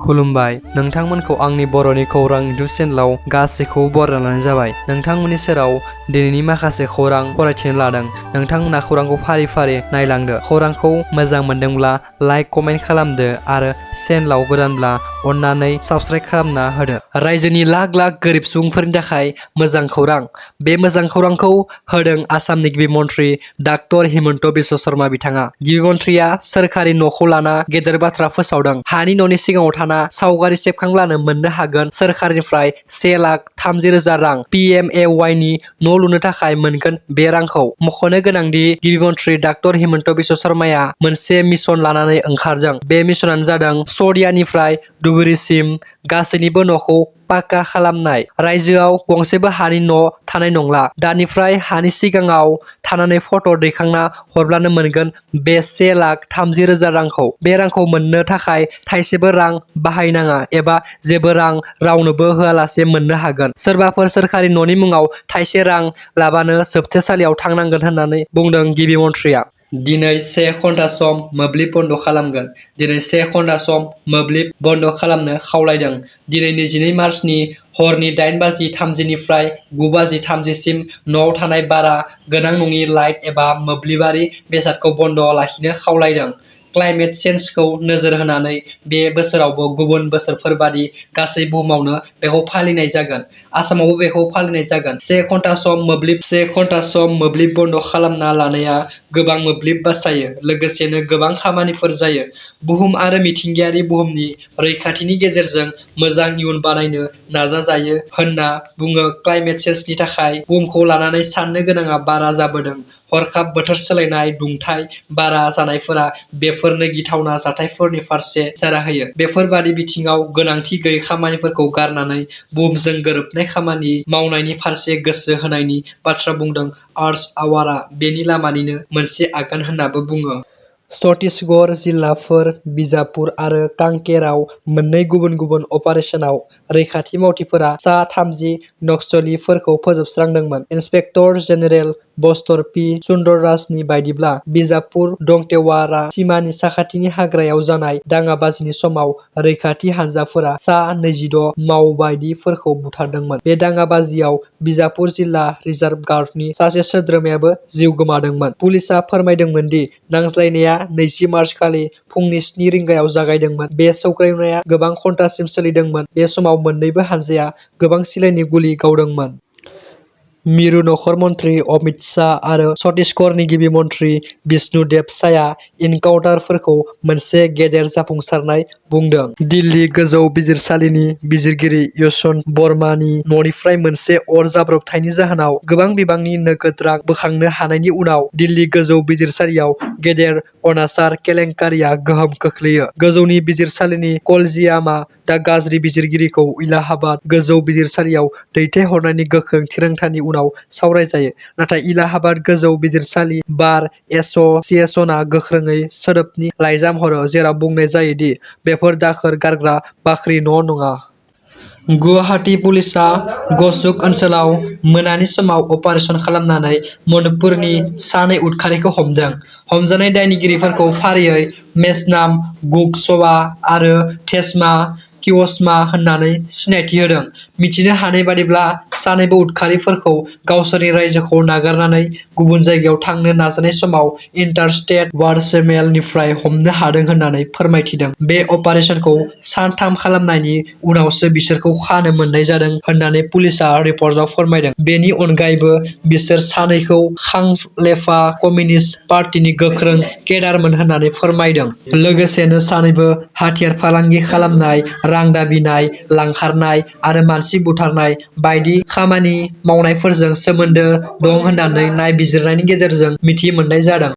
खुलुमबाय नोंथांमोनखौ आंनि बर'नि खौरां इउटुब चेनेलाव गासैखौबो बरायनाय जाबाय। नोंथांमोननि सेराव दिनैनि माखासे खौरां फरायथिनो लादों। नोंथांमोना खौरांखौ फारि फारि नायलांदो। खौरांखौ मोजां मोनदोंब्ला लाइक कमेन्ट खालामदो आरो चेनेलाव गोदानब्ला अन्नानै साबस्क्राइब खालामना होदो। रायजोनि लाख लाख गोरिब सुबुंफोरनि थाखाय मोजां खौरां। बे मोजां खौरांखौ होदों आसामनि गिबि मन्थ्रि डाक्टर हिमन्त बिश्व शर्मा बिथाङा। गिबि मन्थ्रिया सोरखारि न'खौ लाना गेदेर बाथ्रा फोसावदों। हानि न'नि सिगाङाव थाना सावगारि सेबखांब्लानो मोननो हागोन सोरखारनिफ्राय 1,30,000 रां। PMAY नि न' लुनो थाखाय मोनगोन बे रांखौ। मख'नो गोनांदि गिबि मन्थ्रि डाक्टर हिमन्त बिश्व शर्माया मोनसे मिशन लानानै ओंखारदों। बे मिशनानो जादों शदियानिफ्राय धुबुरीसिम गासैनिबो न'खौ पाक्का खालामनाय। रायजोआव गंसेबो हानि न' थानाय नंला। दानिफ्राय हानि सिगाङाव थानानै फट' दैखांना हरब्लानो मोनगोन बे 1,30,000 रांखौ। बे रांखौ मोननो थाखाय थाइसेबो रां बाहायनाङा एबा जेबो रां रावनोबो होआलासे मोननो हागोन। सोरबाफोर सोरखारि न'नि मुङाव थाइसे रां लाबानो जोबथेसालियाव थांनांगोन होननानै बुंदों गिबि मन्थ्रिया। दिनै 1 घन्टा सम मोब्लिब बन्द खालामगोन। दिनै 1 घन्टा सम मोब्लिब बन्द खालामनो खावलायदों। दिनै 22 मार्चनि हरनि 8:30 निफ्राय 9:30 सिम न'आव थानाय बारा गोनां नङि लाइट एबा मोब्लिबारि बेसादखौ बन्द लाखिनो खावलायदों। क्लाइमेट चेन्जखौ नोजोर होनानै बे बोसोरावबो गुबुन बोसोरफोर बादि गासै बुहुमावनो बेखौ फालिनाय जागोन। आसामावबो बेखौ फालिनाय जागोन। 1 घन्टा सम मोब्लिब बन्द खालामना लानाया गोबां मोब्लिब बासायो। लोगोसेनो गोबां खामानिफोर जायो। बुहुम आरो मिथिंगायारि बुहुमनि रैखाथिनि गेजेरजों मोजां इयुन बानायनो नाजाजायो होनना बुङो। क्लाइमेट चेन्जनि थाखाय बुहुमखौ लानानै साननो गोनाङा बारा जाबोदों। हरखाब बोथोर सोलायनाय, दुंथाइ बारा जानायफोरा बेफोरनो गिथावना जाथायफोरनि फारसे इसारा होयो। बेफोरबादि बिथिङाव गोनांथि गैयै खामानिफोरखौ गारनानै बुहुमजों गोरोबनाय खामानि मावनायनि फारसे गोसो होनायनि बाथ्रा बुंदों। आर्थ आवारआ बेनि लामानिनो मोनसे आगान होननाबो बुङो। छत्तीसगढ़ जिल्लाफोर बिजापुर आरो कांकेराव मोननै गुबुन गुबुन अपारेशनाव रैखाथि मावथिफोरा सा 30 नक्सलीफोरखौ फोजोबस्रांदोंमोन। Inspector general Bastar P. सुन्दरराजनि बायदिब्ला बिजापुर दंतेवाड़ा सिमानि साखाथिनि हाग्रायाव जानाय दाङाबाजिनि समाव रैखाथि हानजाफोरा सा 26 मावबायदिफोरखौ बुथारदोंमोन। बे दाङाबाजियाव बिजापुर जिल्ला रिजार्भ गार्डनि सासे सोद्रोमायाबो जिउ गोमादोंमोन। पुलिसआ फोरमायदोंमोन दि नांज्लायनाया 20 मार्च खालि फुंनि 7 रिंगायाव जागायदोंमोन। बे सौग्रावनाया गोबां घन्टासिम सोलिदोंमोन। बे समाव मोन्नैबो हानजाया गोबां सिलाइनि गुलि गावदोंमोन। मिरु नखर मन्थ्रि अमित शाह आरो छत्तीसगढ़नि गिबि मन्थ्रि विष्णुदेव साया एनकाउन्टारफोरखौ मोनसे गेदेर जाफुंसारनाय बुंदों। दिल्ली गोजौ बिजिरसालिनि बिजिरगिरि यशवन्त बर्मानि न'निफ्राय मोनसे अर जाब्रबथायनि जाहोनाव गोबां बिबांनि नोगोद रां बोखांनो हानायनि उनाव दिल्ली गोजौ बिजिरसालियाव गेदेर अनाचार केलेंकारिया गोहोम खोख्लैयो। गोजौनि बिजिरसालिनि क'लेजियामआ दा गाज्रि बिजिरगिरिखौ इलाहाबाद गोजौ बिजिरसालियाव दैथायहरनायनि गोख्रों थिरांथानि उनाव सावरायजायो। नाथाय इलाहाबाद गोजौ बिजिरसालि बार एस'सिएशनआ गोख्रोङै सोदोबनि लाइजाम हरो जेराव बुंनाय जायो दि बेफोर दाखोर गारग्रा बाख्रि नङा। गुवाहाटी पुलिसआ ग'चुक ओनसोलाव मोनानि समाव अपारेसन खालामनानै मणिपुरनि सानै उदखारिखौ हमदों। हमजानाय दायनिगिरिफोरखौ फारियै मेचनाम गुकसवा आरो टेस्मा किवसमा होननानै सिनायथि होदों। मिथिनो हानाय बादिब्ला सानैबो उदखारिफोरखौ गावसोरनि रायजोखौ नागारनानै गुबुन जायगायाव थांनो नाजानाय समाव इन्टारस्टेट वारचेमेलनिफ्राय हमनो हादों होननानै फोरमायथिदों। बे अपारेसनखौ सान 3 खालामनायनि उनावसो बिसोरखौ खानो मोननाय जादों होननानै पुलिसआ रिपर्टआव फोरमायदों। बेनि अनगायैबो बिसोर सानैखौ खांलेफा कमिउनिस्ट पार्टीनि गोख्रों केडारमोन होननानै फोरमायदों। लोगोसेनो सानैबो हाथियार फालांगि खालामनाय, रां दाबिनाय, लांखारनाय आरो मानसि बुथारनाय बायदि खामानि मावनायफोरजों सोमोन्दो दं होननानै नायबिजिरनायनि गेजेरजों मिथि मोननाय जादों।